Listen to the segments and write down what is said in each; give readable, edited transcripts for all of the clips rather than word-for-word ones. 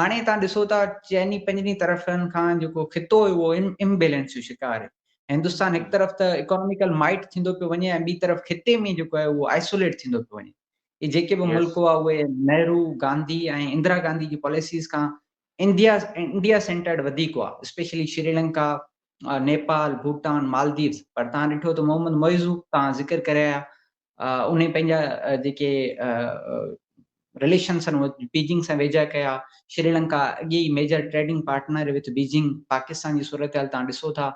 هاڻي توهان ڏسو ٿا چئني پنجني طرفن کان جيڪو خطو هو اهو امبيلنس جو شڪار آهي. هندستان هڪ طرف ته اڪاناميڪل مائٽ ٿيندو پيو وڃي ۽ ٻي طرف خطي ۾ جيڪو آهي اهو آئسوليٽ ٿيندو پيو وڃي. اهي جيڪي به ملڪ هئا اهي نهرو، گانڌي ۽ اندرا گانڌي جي پاليسيز کان انڊيا انڊيا سينٽرڊ وڌيڪ هئا، اسپيشلي شريلنڪا، نيپال، ڀوٽان، مالديوز. پر توهان ڏٺو ته محمد معزو توهان ذڪر ڪري آيا انهي پنهنجا جيڪي رليشنس آهن اهي بيجنگ سان ويجها ڪيا، شريلنڪا اڳي ئي major trading partner with Beijing, Pakistan جي صورتحال توهان ڏسو ٿا،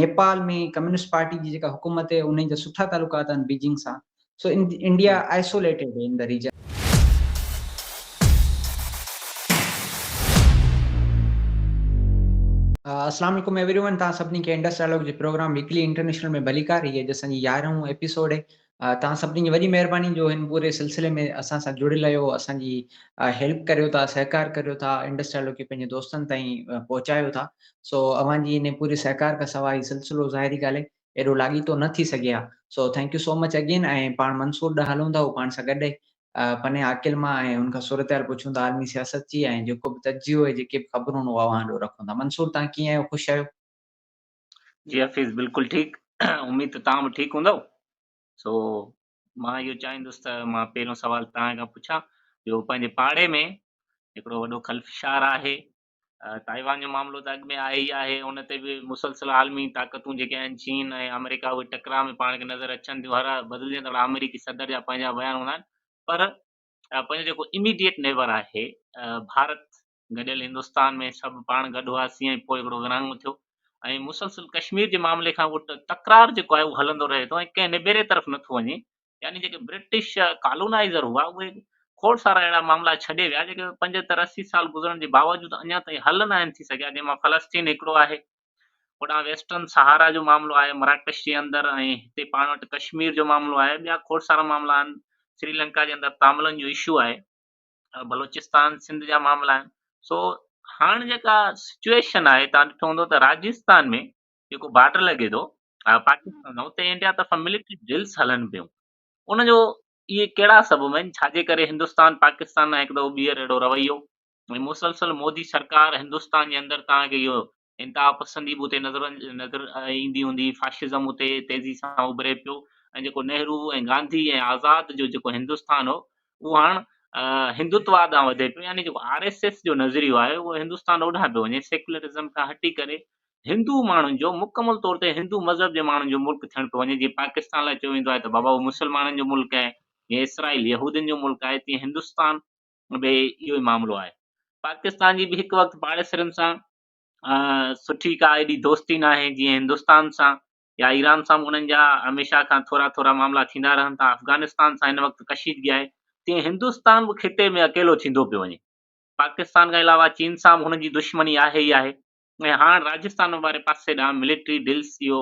نيپال ۾ ڪميونسٽ پارٽي جي جيڪا حڪومت آهي انهي جا سٺا تعلقات آهن بيجنگ سان، سو India isolated in the region. اسلام عليڪم ايوري ون توهان سڀني کي انڊس ڊائلاگ جي پروگرام ويڪلي انٽرنيشنل ۾ ڀليڪار هي اڄ اسان جي يارهون ايپيسوڊ آهي توهان سڀني جي وڏي مهرباني جو هن پوري سلسلي ۾ اسان سان جڙيل آهيو اسان جي هيلپ ڪريو ٿا سهڪار ڪريو ٿا انڊس ڊائلاگ کي پنهنجي دوستن تائين پهچايو ٿا سو اوهان جي هن پوري سهڪار کان سواء هي سلسلو ظاهري ڳالهه آهي ايڏو لاڳيتو نه ٿي سگهي ها so thank you so much again ۽ پاڻ منصور ڏانهن هلون ٿا هو پاڻ سان گڏ آهي پني عاقل مان ۽ ان کان صورتحال پڇون ٿا عالمي سياست جي ۽ جيڪو به تجزيو ۽ جيڪي به خبرون آهن اهو اوهان آڏو رکون ٿا. منصور توهان ڪيئن آهيو خوش آهيو؟ جي حفيظ بلڪل ٺيڪ اميد ته توهان به ٺيڪ هوندؤ سو مان اهو چاهيندس ته مان پهريون سوال توهان کان پڇان جو پنهنجي پاڙي ۾ هڪڙو وڏو خلفشار آهي تائيوان جو معاملو ته اڳ ۾ آهي ئي آهي ان تي به مسلسل عالمي طاقتون جيڪي آهن چين ۽ آمريڪا اهي ٽڪراء ۾ پاڻ کي نظر اچن ٿيون هر بدلجندڙ آمريڪي صدر جا پنهنجا بيان هوندا آهن پر پنهنجو جيڪو اميڊيٽ نيبر آهي ڀارت گڏيل هندستان ۾ سڀ پاڻ گڏ هئاسين ۽ پوء هڪڙو ورهاڱو ٿيو ۽ مسلسل ڪشمير جي معاملي کان اهو تڪرار جيڪو آهي اهو هلندو رهي ٿو ۽ ڪنهن نبيري طرف نٿو وڃي يعني جيڪي برٽش ڪالونائيزر هئا اهي کوڙ سارا اهڙا معاملا ڇڏي ويا جيڪي 75 80 سال گذرڻ جي باوجود اڃا تائين حل ناهن ٿي سگهيا جنهن مان فلسطين هڪڙو آهي هوڏانهن ويسٽرن سهارا جو معاملو آهي مراڪش جي اندر ۽ هتي پاڻ وٽ ڪشمير جو معاملو آهي ٻيا کوڙ سارا معاملا آهن سري لنڪا جي اندر تاملن جو اشو آهي بلوچستان سنڌ جا معاملا آهن سو هاڻ جيڪا سچويشن آهي تان ڏٺو هوندو ته راجستان ۾ جيڪو بارڊر لڳي ٿو پاڪستان سان اتي انڊيا طرفان ملٽري ڊرلز هلن پيون ان جو اهي ڪهڙا سبب آهن ڇا جي ڪري هندستان پاڪستان سان هڪ دفعو ٻيهر اهڙو رويو ۽ مسلسل مودي سرڪار هندستان جي اندر توهان کي اهو انتها پسندي به اتي نظر نظر ايندي هوندي فاشزم اتي تيزي سان اڀري پيو ۽ جيڪو نهرو ۽ گانڌي ۽ آزاد جو جيڪو هندستان هو اهو هاڻ هندوتوا ڏانهن وڌي پيو يعني جيڪو آر ايس ايس جو نظريو آهي اهو هندستان اوڏانهن پيو وڃي سيڪولرزم کان هٽي ڪري هندو ماڻهن جو مڪمل طور تي هندو مذهب جي ماڻهن جو ملڪ ٿيڻ پيو وڃي جيئن پاڪستان لاء چيو ويندو آهي ته بابا اهو مسلمانن جو ملڪ آهي جيئن اسرائيل يهودين جو ملڪ آهي تيئن هندستان به اهو ئي معاملو آهي پاڪستان جي به هڪ وقت پاڙيسرين سان سٺي ڪا ايڏي دوستي ناهي جيئن هندستان سان يا ايران سان به انهن جا هميشه کان ٿورا ٿورا معاملا ٿيندا رهن ٿا افغانستان سان هن وقت ڪشيدگي آهي تيئن هندستان به خطي ۾ اڪيلو ٿيندو پيو وڃي پاڪستان کان علاوه چين سان به هن جي دشمني آهي ئي آهي ۽ هاڻ راجستان واري پاسي ڏانهن ملٽري ڊرلز اهو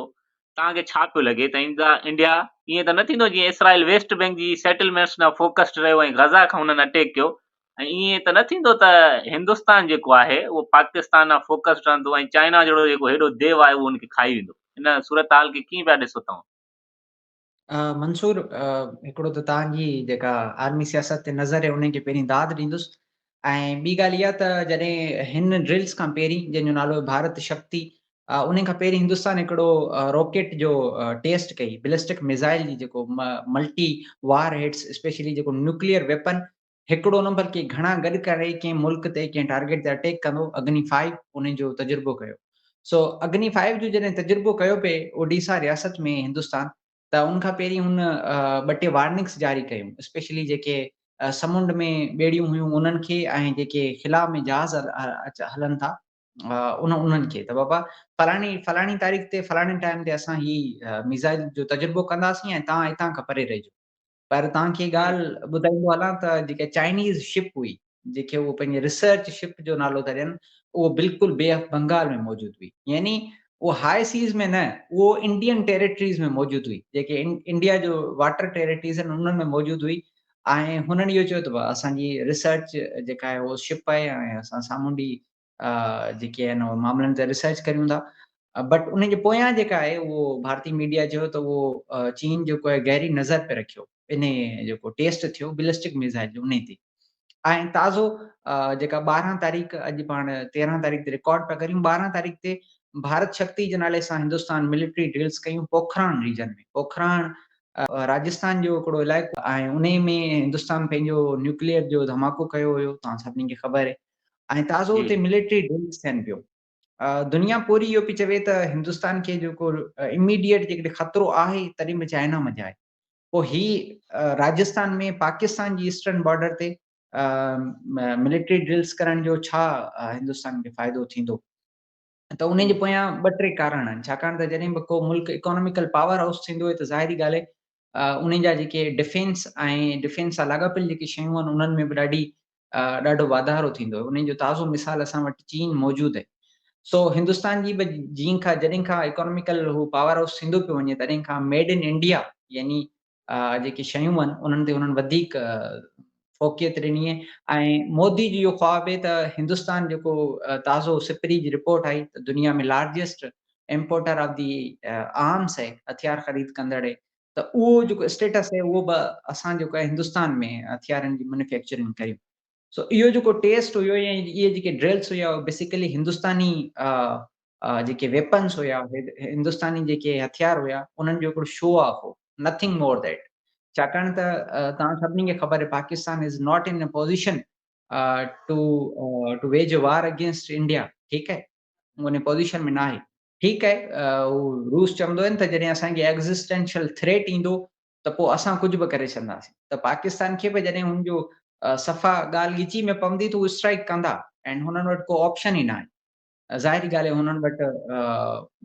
توهان کي ڇا پيو لڳي ته انڊيا ائين ته نه ٿيندو جيئن اسرائيل ويسٽ بينڪ جي سيٽلمينٽس ڏانهن فوڪسڊ رهيو ۽ غزا کان هنن اٽيڪ ڪيو ۽ ائين ته نه ٿيندو ته هندستان جيڪو آهي اهو پاڪستان ڏانهن فوڪسڊ رهندو ۽ چائنا جهڙو جيڪو هيڏو ديو آهي اهو ان کي کائي ويندو ان صورتحال کي ڪيئن پيا ڏسو توهان؟ منصور هڪڙو ته توهان جي جيڪا عالمي سياست تي نظر آهي ان کي پهرين داد ڏيندس ۽ ٻي ڳالهه اها ته جڏهن هن ڊرلز کان پهرين جنهن جو نالو ڀارت شڪتي ان کان پهرين هندستان هڪڙو راڪيٽ جو ٽيسٽ ڪئي بلسٽڪ ميزائل جي جيڪو ملٽي وار هيڊس اسپيشلي جيڪو نيوڪليئر ويپن هڪڙو نه بلڪه گهڻا گڏ ڪري ڪنهن ملڪ تي ڪنهن ٽارگيٽ تي اٽيڪ ڪندو اگني فائيو ان جو تجربو ڪيو سو اگني فائيو جو جڏهن تجربو ڪيو پئي اوڊيسا رياست ۾ هندستان ته ان کان پهرين هن ٻه ٽي وارننگس جاري ڪيون اسپيشلي جيڪي سمنڊ ۾ ٻيڙيون هيون انهن کي ۽ جيڪي خلا ۾ جهاز هلن ٿا ان انهن کي ته بابا فلاڻي فلاڻي تاريخ تي فلاڻي ٽائيم تي اسان هي ميزائل جو تجربو ڪنداسين ۽ توهان هتان کان پري رهجو پر توهان کي ڳالهه ٻڌائيندو هلان ته جيڪا چائنيز شپ هئي جيڪي هو پنهنجي ريسرچ شپ جو نالو ٿا ڏين اهو بلڪل بي آف بنگال ۾ موجود هئي يعني اهو هاء سيز ۾ نه اهو انڊين ٽيريٽريز ۾ موجود هئي جيڪي انڊيا جو واٽر ٽيريٽريز آهن انهن ۾ موجود هئي ۽ هنن اهو چيو ته اسان جي ريسرچ جيڪا آهي اهو شپ آهي ۽ اسان سامونڊي جيڪي آهن اهي معاملن تي ريسرچ ڪريون ٿا بٽ ان جي پويان جيڪا آهي اهو ڀارتي ميڊيا چيو ته اهو چين جيڪو آهي گهري نظر پي رکيو ان جيڪو ٽيسٽ ٿيو بلسٽڪ ميزائل جو ان تي ۽ تازو جيڪا 12 تاريخ، اڄ پاڻ 13 تاريخ تي رڪارڊ پيا ڪريون، 12 تاريخ تي ڀارت شڪتي جي نالي سان هندستان ملٽري ڊرلز ڪيون پوکراڻ ريجن ۾. پوکراڻ راجستان جو هڪڙو علائقو آهي، انهي ۾ هندستان پنهنجو نيوڪليئر جو ڌماڪو ڪيو هيو، توهان سڀني کي خبر آهي، ۽ تازو اتي ملٽري ڊرلز ٿين پيو. دنيا پوري اهو پئي چوي ته هندستان کي جيڪو اميڊيٽ جيڪڏهن خطرو آهي تڏهن به چائنا منجهه آهي. پوء هي راجستان ۾ پاڪستان جي ايسٽرن بارڊر تي ملٽري ڊرلز ڪرڻ جو ڇا هندستان کي فائدو ٿيندو؟ ته ان جي پويان ٻه ٽي ڪارڻ آهن. ڇاڪاڻ ته جڏهن به ڪو ملڪ اڪاناميڪل پاور هائوس ٿيندو آهي ته ظاهري ڳالهه آهي ان جا جيڪي ڊفينس ۽ ڊفينس سان لاڳاپيل جيڪي شيون آهن انهن ۾ به ڏاڍو واڌارو ٿيندو آهي. ان جو تازو مثال اسان وٽ چين موجود آهي. سو هندستان جي به جين کان جڏهن کان اڪاناميڪل هو پاور هائوس ٿيندو پيو وڃي تڏهن کان ميڊ ان انڊيا يعني جيڪي شيون آهن انهن تي انهن وڌيڪ فوقيت ڏني آهي. ۽ مودي جو اهو خواب آهي ته هندستان جيڪو تازو سپري جي رپورٽ آئي ته دنيا ۾ largest importer of the arms آهي، هٿيار خريد ڪندڙ آهي، ته اهو جيڪو اسٽيٽس آهي اهو به اسان جيڪو آهي هندستان ۾ هٿيارن جي مينوفيڪچرنگ ڪريون. سو اهو جيڪو ٽيسٽ هيو يا اهي جيڪي ڊرلس هيا بيسيڪلي هندستاني جيڪي ويپنس هيا، هندستاني جيڪي هٿيار هيا، انهن جو هڪڙو شو آف هو، نٿنگ مور that. ڇاڪاڻ ته توهان سڀني کي خبر آهي Pakistan is not in a position to to wage war against India, ٺيڪ آهي، ان پوزيشن ۾ ناهي. ٺيڪ آهي، هو روس چوندو آهي ته جڏهن اسان کي ايگزسٽينشل ٿريٽ ايندو ته پوء اسان ڪجهه به ڪري ڇڏنداسين، ته پاڪستان کي به جڏهن هن جو صفا ڳالهه ڳچي ۾ پوندي ته هو اسٽرائيڪ ڪندا ۽ هنن وٽ ڪو آپشن ئي ناهي. ظاهري ڳالهه آهي هنن وٽ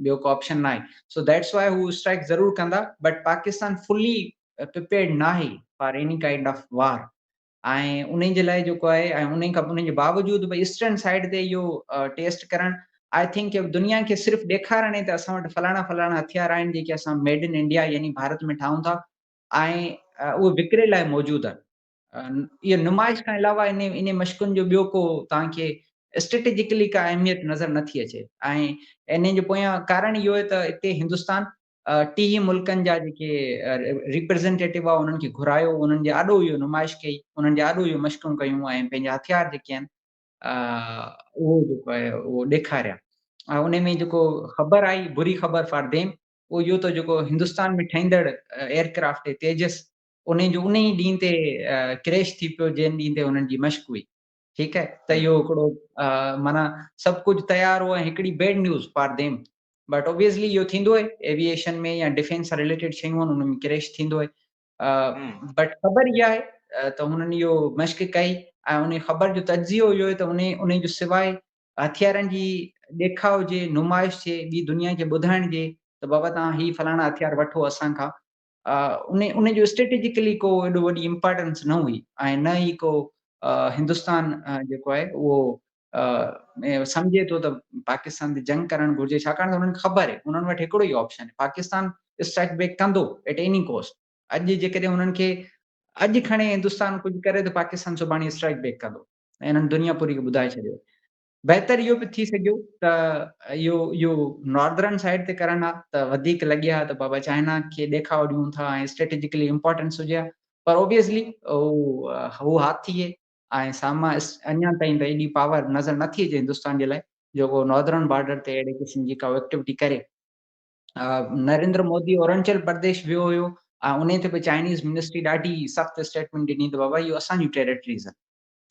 ٻيو ڪو آپشن ناهي، سو that's why هو اسٽرائيڪ ضرور ڪندا، بٽ پاڪستان فلي پريپيئرڊ ناهي for any kind of war. ۽ انهي جي لاء جيڪو آهي ۽ انهي کان انهي جي باوجود به ايسٽرن سائيڊ تي اهو ٽيسٽ ڪرڻ I think دنيا کي صرف ڏيکارڻ آهي ته اسان وٽ فلاڻا فلاڻا هٿيار آهن جيڪي اسان ميڊ ان انڊيا يعني ڀارت ۾ ٺاهون ٿا ۽ اهي وڪري لاء موجود آهن. اهو نمائش کان علاوه انهي انهي مشقن جو ٻيو ڪو توهان کي اسٽريٽجڪلي ڪا اهميت نظر نٿي اچي. ۽ انهي جي پويان ڪارڻ اهو آهي ته اتي هندستان 30 ملڪن جا جيڪي ريپريزنٽيٽو هئا انهن کي گهرايو، انهن جي آڏو اهو نمائش ڪئي، انهن جي آڏو اهو مشقون ڪيون ۽ پنهنجا هٿيار جيڪي آهن اهو جيڪو آهي اهو ڏيکاريا. ۽ ان ۾ جيڪو خبر آئي، بري خبر فار ديم، اهو اهو ته جيڪو هندستان ۾ ٺهندڙ ايئرڪرافٽ تيجس ان جو ان ئي ڏينهن تي ڪريش ٿي پيو جنهن ڏينهن تي انهن جي مشق هئي. ٺيڪ آهي، ته اهو هڪڙو معنيٰ سڀ ڪجهه تيار هو ۽ هڪڙي bad news for them. But obviously اهو ٿيندو آهي ايوي ايشن ۾ يا ڊفينس سان رليٽيڊ شيون آهن ان ۾ ڪريش ٿيندو آهي. بٽ خبر اها آهي ته هنن اهو مشق ڪئي ۽ ان خبر جو تجزيو اهو آهي ته ان جو سواء هٿيارن جي ڏيکاء جي، نمائش جي، ٻي دنيا کي ٻڌائڻ جي ته بابا توهان هي فلاڻا هٿيار وٺو اسان کان، ان جو اسٽريٽجڪلي ڪو ايڏو وڏي امپارٽنس نه هئي ۽ نه ئي ڪو هندستان جيڪو آهي اهو سمجهي ٿو ته پاڪستان تي جنگ ڪرڻ گهرجي. ڇاڪاڻ ته انهن کي خبر آهي انهن وٽ هڪڙو ئي آپشن آهي، پاڪستان اسٽرائيڪ بيڪ ڪندو ايٽ ايني ڪاسٽ. اڄ جيڪڏهن انهن کي اڄ کڻي هندستان ڪجهه ڪري ته پاڪستان سڀاڻي اسٽرائيڪ بيڪ ڪندو ۽ انهن دنيا پوري کي ٻڌائي ڇڏيو. بهتر اهو به ٿي سگهيو ته اهو ناردرن سائيڊ تي ڪرن ها ته وڌيڪ لڳي ها ته بابا چائنا کي ڏيکاء ڏيون ٿا ۽ اسٽريٽجڪلي امپارٽنس هجي ها، پر اوبويسلي هو هاٿي ۽ ساما اڃا تائين ته ايڏي پاور نظر نٿي اچي هندستان جي لاء جو ڪو ناردرن بارڊر تي اهڙي قسم جي ڪا ايڪٽيوٽي ڪري. نريندر مودي اروناچل پرديش ويو هيو ۽ انهي تي به چائنيز منسٽري ڏاڍي سخت اسٽيٽمينٽ ڏني ته بابا اهو اسان جون ٽيريٽريز آهن،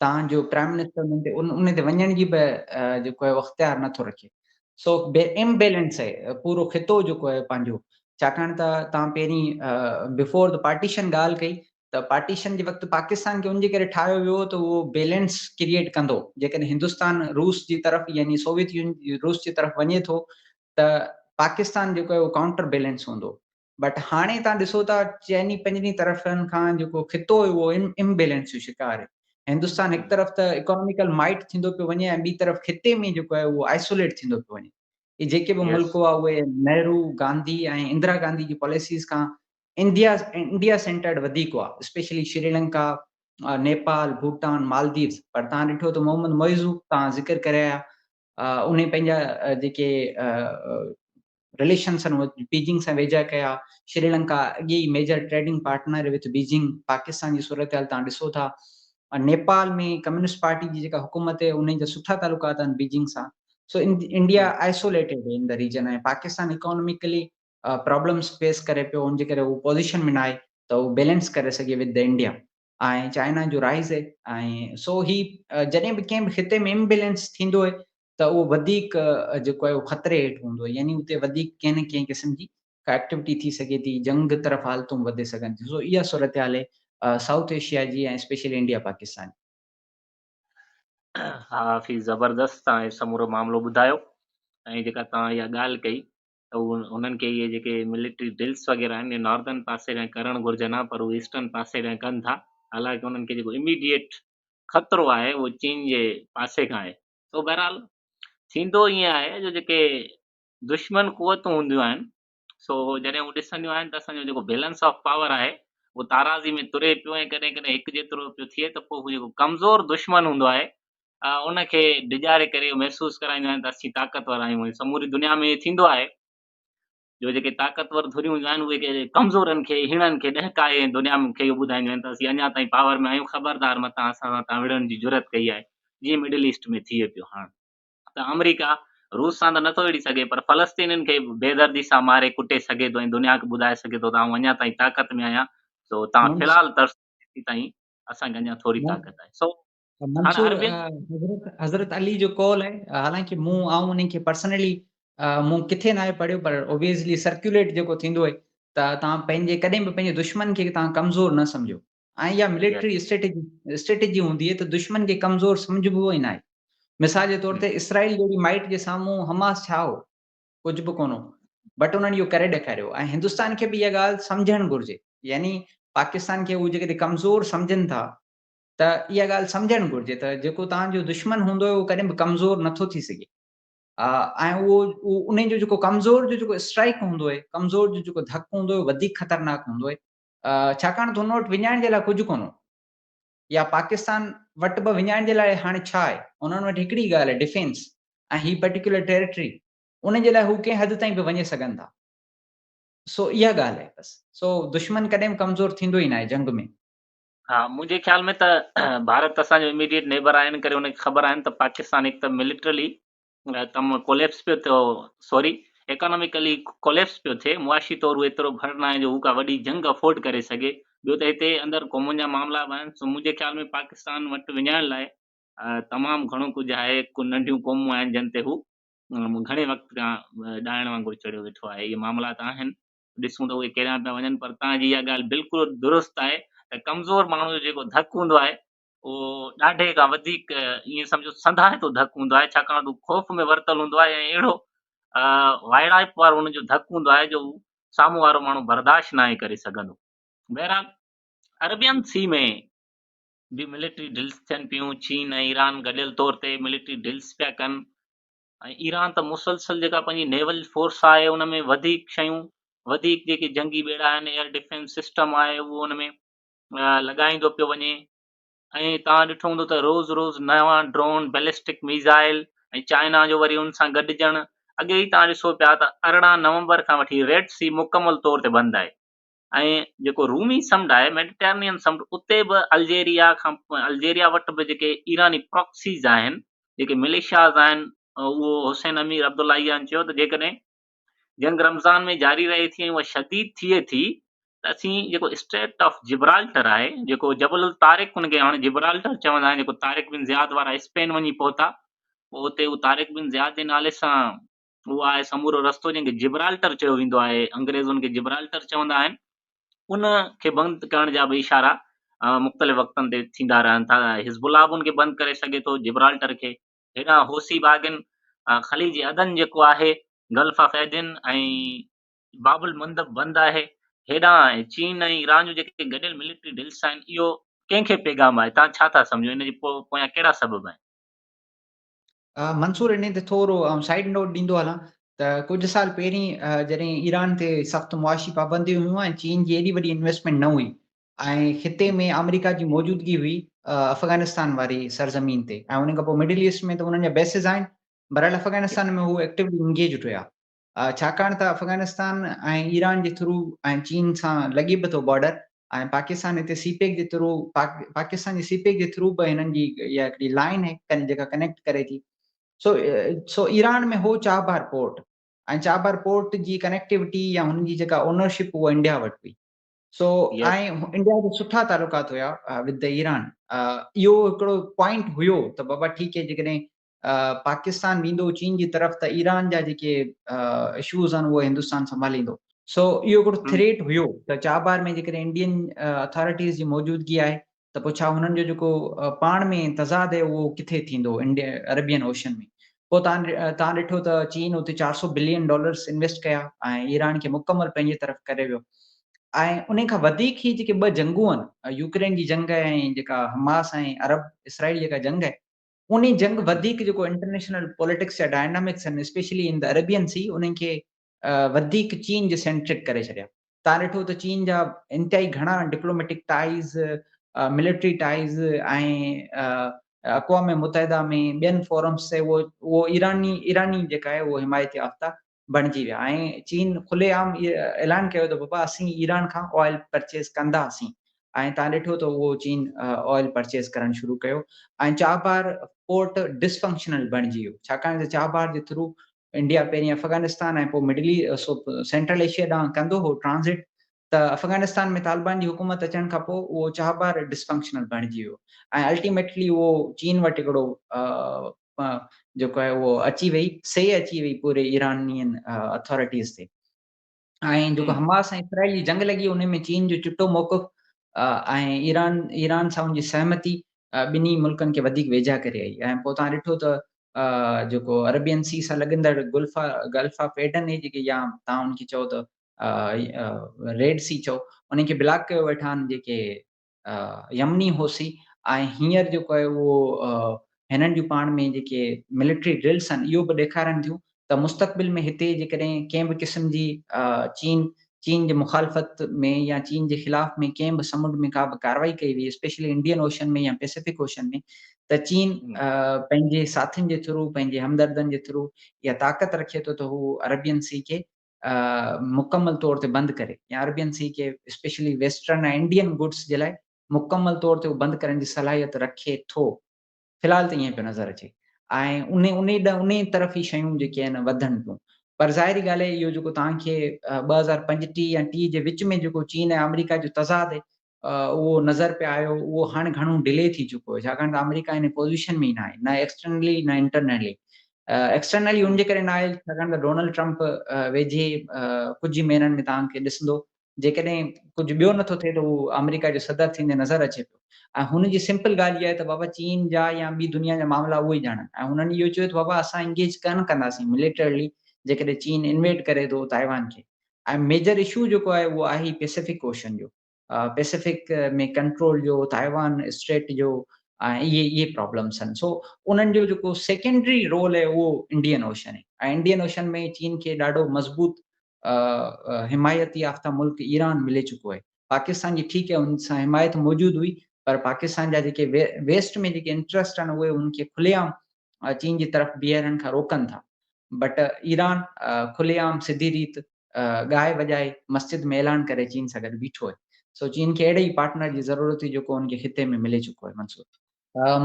تان جو پرائم منسٽر انهن تي ان تي وڃڻ جي به جيڪو آهي اختيار نٿو رکي. سو امبيلنس آهي پورو خطو جيڪو آهي پنهنجو. ڇاڪاڻ ته تان پهرين بفور the partition ڳالهه ڪئي ته پارٽيشن جي وقت پاڪستان کي ان جي ڪري ٺاهيو ويو ته اهو بيلنس ڪريئيٽ ڪندو. جيڪڏهن هندستان روس جي طرف يعني سوويت يونين روس جي طرف وڃي ٿو ته پاڪستان جيڪو آهي اهو ڪائونٽر بيلنس هوندو. بٽ هاڻي تان ڏسو ٿا چئني پنجني طرفن کان جيڪو خطو آهي اهو امبيلنس جو شڪار آهي. هندستان هڪ طرف ته اڪاناميڪل مائٽ ٿيندو پيو وڃي ۽ ٻي طرف خطي ۾ جيڪو آهي اهو آئسوليٽ ٿيندو پيو وڃي. اهي جيڪي به ملڪ هئا اهي نهرو، گانڌي ۽ اندرا گانڌي جي پاليسيز کان انڊيا سينٽرڊ وڌيڪ هئا، اسپيشلي شريلنڪا، نيپال، ڀوٽان، مالديوز. پر تان ڏٺو ته محمد معزو تان ذڪر ڪري آيا، انهي پنهنجا جيڪي رليشنس آهن اهي بيجنگ سان ويجها ڪيا. شريلنڪا اڳي ئي major trading partner with Beijing. Pakistan جي صورتحال تان ڏسو ٿا. نيپال ۾ ڪميونسٽ پارٽي جي جيڪا حڪومت آهي انهن جا سٺا تعلقات آهن بيجنگ سان. سو انڊيا آئسوليٽيڊ ان دا ريجن ۽ پاڪستان اڪانوميڪلي پرابلمس فيس ڪري پيو، ان جي ڪري هو پوزيشن ۾ ناهي ته هو بيلنس ڪري سگهي ود انڊيا ۽ چائنا جو رائز آهي. ۽ سو هي جڏهن به ڪنهن به خطي ۾ امبيلنس ٿيندو آهي ته اهو وڌيڪ جيڪو آهي اهو خطري هيٺ هوندو آهي، يعني اتي وڌيڪ ڪنهن نه ڪنهن قسم جي ڪا ايڪٽيوٽي ٿي سگهي ٿي، جنگ طرف حالتون وڌي سگهن ٿيون. سو اها صورتحال آهي سائوٿ ايشيا جي ۽ اسپيشلي انڊيا پاڪستان جي. ها حفيظ زبردست توهان هي سمورو معاملو ٻڌايو ۽ جيڪا توهان اها ڳالهه ڪئي ته انهن کي اهي جيڪي ملٽري ڊرلس وغيره آهن اهي ناردرن پاسي کان ڪرڻ گهرجن ها پر هو ايسٽرن پاسي کان ڪن ٿا، حالانڪه انهن کي جيڪو اميڊيٽ خطرو آهي اهو چين جي پاسي کان آهي. سو بهرحال ٿيندو ائين آهي جو جيڪي دشمن قوتون هونديون آهن سو جڏهن هو ڏسنديون آهن ته اسان جو جيڪو بيلنس آف پاور آهي اهو تارازي ۾ تري پيو ۽ ڪڏهن ڪڏهن هڪ جيترو پيو ٿئي ته پوء هو جيڪو ڪمزور دشمن هوندو آهي ان کي ڊيڄاري ڪري اهو محسوس ڪرائينديون آهن ته اسين طاقتور آهيون. ۽ سموري دنيا ۾ اهو ٿيندو آهي جو جيڪي طاقتور ڌريون هونديون آهن اهي ڪمزورن کي هيڻن کي ڏهڪائي ۽ دنيا کي اهو ٻڌائينديون آهن ته اسين اڃا تائين پاور ۾ آهيون، خبردار متان اسان سان توهان وڙهڻ جي جرئت ڪئي آهي، جيئن مڊل ايسٽ ۾ ٿئي پيو. هاڻ ته آمريڪا روس سان ته نٿو وڙهي سگهي پر فلسطينين کي بيدردي سان ماري ڪٽي سگهي ٿو ۽ دنيا کي ٻڌائي سگهي ٿو ته آئون اڃا تائين طاقت ۾ آهيان، سو توهان في الحال ترسو جيسين تائين اسان کي اڃا ٿوري طاقت آهي. سو منصور حضرت حضرت علي جو قول آهي، حالانڪه مون آئون انهي کي پرسنلي مون ڪٿي ناهي پڙهيو پر اوبويسلي سرڪيوليٽ جيڪو ٿيندو آهي ته توهان پنهنجي ڪڏهن به پنهنجي دشمن کي توهان ڪمزور نه سمجهو ۽ اها ملٽري اسٽريٽجي اسٽريٽجي هوندي آهي ته دشمن کي ڪمزور سمجهبو ئي ناهي. مثال جي طور تي اسرائيل جهڙي مائٽ جي سامهون حماس ڇا هو؟ ڪجهه به ڪونه هو، بٽ انهن اهو ڪري ڏيکاريو. ۽ هندستان کي به اها ڳالهه سمجهڻ گهرجي، يعني پاڪستان کي هو جيڪڏهن ڪمزور سمجهن ٿا ته اها ڳالهه سمجهڻ گهرجي ته جيڪو توهان جو دشمن هوندو آهي اهو ڪڏهن به ڪمزور نٿو ٿي سگهي ۽ اهو ان جو جيڪو ڪمزور جو جيڪو اسٽرائڪ هوندو آهي، ڪمزور جو جيڪو ڌڪ هوندو آهي وڌيڪ خطرناڪ هوندو آهي، ڇاڪاڻ ته هن وٽ وڃائڻ جي لاء ڪجهه ڪونه هو، يا پاڪستان وٽ به وڃائڻ جي لاء هاڻي ڇا آهي؟ انهن وٽ هڪڙي ڳالهه آهي ڊفينس ۽ هي پرٽيڪولر ٽيريٽري، ان جي لاء هو ڪنهن حد تائين به وڃي سگهن ٿا. سو اها ڳالهه آهي بس. سو دشمن ڪڏهن به ڪمزور ٿيندو ئي ناهي جنگ ۾. ها منهنجي خيال ۾ ته ڀارت اسان جو اميڊيٽ نيبر آهي ان ڪري ان کي خبر آهن ته پاڪستان هڪ ته ملٽرلي تم ڪوليپس پيو ٿيو سوري ايڪاناميڪلي ڪوليپس پيو ٿئي، معاشي طور هو ايترو ڀر ناهي جو هو ڪا وڏي جنگ افورڊ ڪري سگهي، ٻيو ته هتي اندر قومن جا معاملا به آهن. سو منهنجي خيال ۾ پاڪستان وٽ وڃائڻ لاء تمام گهڻو ڪجهه آهي، ڪو ننڍيون قومون آهن جن تي هو گهڻي وقت کان ڏائڻ وانگر چڙهيو ويٺو آهي، اهي معاملات آهن، ڏسون ته اهي ڪيڏانهن پيا وڃن. پر توهان جي اها ڳالهه بلڪل درست آهي ته ڪمزور ماڻهو جو جيڪو ڌڪ هوندو آهي اهو ڏاڍي کان وڌيڪ ائين سمجهو سنڌائتو ڌڪ هوندو آهي، ڇاڪاڻ ته هو خوف ۾ ورتل هوندو آهي ۽ اهڙو وائڙائپ وارو ان جو ڌڪ هوندو آهي جو هو سامهون وارو ماڻهو برداشت ناهي ڪري سگهندو. بهرحال عربين سي ۾ به ملٽري ڊرلس ٿين پيون، چين ۽ ايران گڏيل طور تي ملٽري ڊرلس پيا ڪن ۽ ايران ته مسلسل جيڪا پنهنجي نيول فورس آهي ان ۾ وڌيڪ شيون وڌيڪ جيڪي جنگي ٻيڙا آهن ايئر ڊفينس سسٽم آهي اهو ان ۾ لڳائيندو پيو وڃي ۽ توهان ڏٺو هوندو ته روز روز نوان ڊرون بيلسٽڪ ميزائل ۽ چائنا جو وري ان سان گڏجڻ. اڳي ئي توهان ڏسو پيا ته 18 نومبر کان وٺي ريڊ سي مڪمل طور تي بند آهي ۽ جيڪو رومي سمنڊ آهي ميڊيٽرينين سمنڊ اتي به الجيريا کان الجيريا وٽ به جيڪي ايراني پراڪسيز آهن جيڪي مليشياز آهن اهو حسين امير عبداللهيان چيو ته جيڪڏهن جنگ رمضان ۾ جاري رهي ٿي ۽ اها شديد ٿئي ٿي ته اسين جيڪو اسٽريٽ آف جبرالٽر آهي جيڪو جبل الطارق ان کي هاڻي جبرالٽر چوندا آهن جيڪو طارق بن زياد وارا اسپين وڃي پهتا پوء اتي هو طارق بن زياد جي نالي سان اهو آهي سمورو رستو جنهن کي جبرالٽر چيو ويندو آهي، انگريز ان کي جبرالٽر چوندا آهن، ان کي بند ڪرڻ جا به اشارا مختلف وقتن تي ٿيندا رهن ٿا، حزب الله به ان کي بند ڪري سگهي ٿو جبرالٽر کي. هيڏانهن حوثي باغين خليج عدن جيڪو آهي، گلف آف عيدن ۽ باب المندب بند آهي، هيڏانهن چين ۽ ايران جون جيڪي گڏيل ملٽري ڊرلس آهن اهو ڪنهن کي پيغام آهي، توهان ڇا ٿا سمجهو ان جي پويان ڪهڙا سبب آهن؟ منصور انهي تي ٿورو آئون سائيڊ نوٽ ڏيندو هلان ته ڪجهه سال پهرين جڏهن ايران تي سخت معاشي پابنديون هيون ۽ چين جي ايڏي وڏي انويسٽمينٽ نه هئي ۽ خطي ۾ آمريڪا جي موجودگي هئي افغانستان واري سرزمين تي ۽ ان کان پوء مڊل ايسٽ ۾ ته انهن جا بيسز آهن، بهرحال افغانستان ۾ هو ايڪٽيولي انگيجڊ هيا، ڇاڪاڻ ته افغانستان ۽ ايران جي ٿرو ۽ چين سان لڳي به ٿو بارڊر ۽ پاڪستان هتي سي پيڪ جي ٿرو پاڪستان جي سي پيڪ جي ٿرو به هنن جي اها هڪڙي لائن آهي جيڪا ڪنيڪٽ ڪري ٿي. سو سو ايران ۾ هو چابهار پورٽ ۽ چابهار پورٽ جي ڪنيڪٽيوٽي يا هن جي جيڪا اونرشپ اها انڊيا وٽ هئي. سو ۽ انڊيا جا سٺا تعلقات هيا ود ايران. اهو هڪڙو پوائنٽ هيو ته بابا ٺيڪ آهي جيڪڏهن پاڪستان ويندو چين جي طرف ته ايران جا جيڪي اشوز آهن اهي هندستان سنڀاليندو. سو اهو هڪڙو ٿريٽ هيو ته چابهار ۾ جيڪڏهن انڊين اٿارٽيز جي موجودگي آهي ته پوء ڇا هنن جو جيڪو پاڻ ۾ تضاد آهي اهو ڪٿي ٿيندو عربين اوشن ۾. پوء تان ڏٺو ته چين اتي 400 بلين ڊالرز انويسٽ ڪيا ۽ ايران کي مڪمل پنهنجي طرف ڪري ويو. ۽ ان کان وڌيڪ هي جيڪي ٻه جنگون آهن يوڪرين جي جنگ آهي ۽ جيڪا حماس ۽ عرب اسرائيل جيڪا جنگ آهي انهي جنگ وڌيڪ جيڪو انٽرنيشنل پوليٽڪس جا ڊائنامڪس آهن اسپيشلي ان دا عربين سي انهن کي وڌيڪ چين جي سينٽرڪ ڪري ڇڏيا. تان ڏٺو ته چين جا انتهائي گهڻا ڊپلوميٽڪ ٽائيز، ملٽري ٽائيز ۽ اقوام متحده ۾ ٻين فورمز تي اهو ايراني ايراني جيڪا آهي اهو حمايت يافته بڻجي ويا ۽ چين کلي عام اعلان ڪيو ته بابا اسين ايران کان آئل پرچيز ڪنداسين ۽ تان ڏٺو ته اهو چين آئل پرچيز ڪرڻ شروع ڪيو ۽ چابهار پورٽ ڊسفنڪشنل بڻجي ويو ڇاڪاڻ ته چابهار جي ٿرو انڊيا پهرين افغانستان ۽ پوء مڊل سينٽرل ايشيا ڏانهن ڪندو هو ٽرانزٽ ته افغانستان ۾ طالبان جي حڪومت اچڻ کان پوء اهو چابهار ڊسفنڪشنل بڻجي ويو ۽ الٽيميٽلي اهو چين وٽ هڪڙو جيڪو آهي اهو اچي وئي سي اچي وئي پوري ايرانين اٿارٽيز تي ۽ جيڪو حماس ۽ اسرائيل جي جنگ لڳي ان ۾ چين جو چٽو موقف ۽ ايران ايران سان ان جي سهمتي ٻنهي ملڪن کي وڌيڪ ويجها ڪري آئي ۽ پوء تان ڏٺو ته جيڪو عربين سي سان لڳندڙ گلف گلف آف ايڊن هي جيڪي يا تان ان کي چئو ته ريڊ سي چئو ان کي بلاڪ ڪيو ويٺا آهن جيڪي يمني هوسي ۽ هينئر جيڪو آهي اهو هنن جون پاڻ ۾ جيڪي ملٽري ڊرلس آهن اهو به ڏيکارن ٿيون ته مستقبل ۾ هتي جيڪڏهن ڪنهن به قسم جي چين چين جي مخالفت ۾ يا چين جي خلاف ۾ ڪنهن به سمنڊ ۾ ڪا به ڪارروائي ڪئي وئي اسپيشلي انڊين اوشن ۾ يا پيسفڪ اوشن ۾ ته چين پنهنجي ساٿين جي ٿرو پنهنجي همدردن جي ٿرو اها طاقت رکي ٿو ته هو عربين سي کي مڪمل طور تي بند ڪري يا عربين سي کي اسپيشلي ويسٽرن ۽ انڊين گڊس جي لاء مڪمل طور تي بند ڪرڻ جي صلاحيت رکي ٿو. في الحال ته ائين پيو نظر اچي ۽ ان ان طرف ئي شيون جيڪي آهن وڌن پيون. پر ظاهري ڳالهه آهي اهو جيڪو توهان کي 2035 يا 30 جي وچ ۾ جيڪو چين ۽ آمريڪا جو تضاد آهي اهو نظر پيا آيو اهو هاڻي گهڻو ڊلي ٿي چڪو آهي ڇاڪاڻ ته آمريڪا ان پوزيشن ۾ ئي نه آهي نه ايڪسٽرنلي نه انٽرنلي. ايڪسٽرنلي ان جي ڪري نه آهي ڇاڪاڻ ته ڊونلڊ ٽرمپ ويجهي ڪجهه ئي مهينن ۾ توهان کي ڏسندو جيڪڏهن ڪجهه ٻيو نٿو ٿئي ته هو آمريڪا جو صدر ٿيندي نظر اچي پيو ۽ هن جي سمپل ڳالهه اها آهي ته بابا چين جا يا ٻي دنيا جا معاملا اهي ئي ڄاڻن ۽ هنن اهو چيو ته بابا اسان انگيج ڪن ڪنداسين ملٽرلي جيڪڏهن چين انويڊ ڪري ٿو تائيوان کي ۽ ميجر اشو جيڪو آهي اهو آهي پيسفڪ اوشن جو پيسفڪ ۾ ڪنٽرول جو تائيوان اسٽريٽ جو ۽ اهي اهي پرابلمس آهن. سو انهن جو جيڪو سيڪنڊري رول آهي اهو انڊين اوشن آهي ۽ انڊين اوشن ۾ چين کي ڏاڍو مضبوط حمايت يافته ملڪ ايران ملي چڪو آهي. پاڪستان جي ٺيڪ آهي ان سان حمايت موجود هئي پر پاڪستان جا جيڪي ويسٽ ۾ جيڪي انٽرسٽ آهن اهي ان کي کلي عام چين جي طرف بيهارڻ کان روڪن ٿا بٽ ايران کلي عام سڌي ريت ڳائي وڄائي مسجد ۾ اعلان ڪري چين سان گڏ بيٺو آهي. سو چين کي اهڙي ئي پارٽنر جي ضرورت هئي جيڪو ان کي خطي ۾ ملي چڪو آهي. منصور.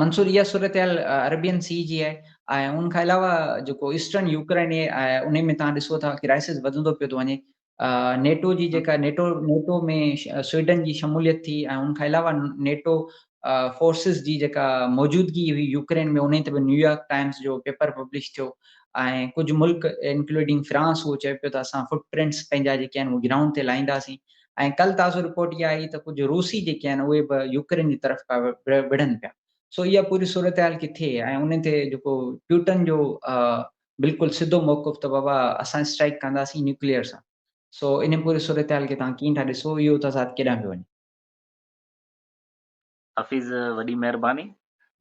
منصور اها صورتحال عربين سي جي آهي ۽ ان کان علاوه جيڪو ايسٽرن يوڪرائن آهي انهي ۾ توهان ڏسو ٿا ڪرائسس وڌندو پيو ٿو وڃي. نيٽو جي جيڪا نيٽو نيٽو ۾ سوئيڊن جي شموليت ٿي ۽ ان کان علاوه نيٽو فورسز جي جيڪا موجودگي هئي يوڪرين ۾ انهي تي به نيويارڪ ٽائمز جو پيپر پبلش ٿيو ۽ ڪجهه ملڪ انڪلوڊنگ فرانس اهو چئي پيو ته اسان فٽ پرنٽس پنهنجا جيڪي آهن اهي گرائونڊ تي لاهينداسين ۽ ڪل تازو رپورٽ اها آئي ته ڪجهه روسي جيڪي آهن اهي به يوڪرين جي طرف پيا وڙهن پيا. سو اها پوري صورتحال ڪٿي ۽ انهي تي جيڪو پيوٽن جو بلڪل سڌو موقف ته بابا اسان اسٽرائيڪ ڪنداسين نيوڪليئر سان. سو انهي پوري صورتحال کي توهان ڪيئن ٿا ڏسو اهو تضاد ڪيڏانهن پيو وڃي؟ حفيظ وڏي مهرباني.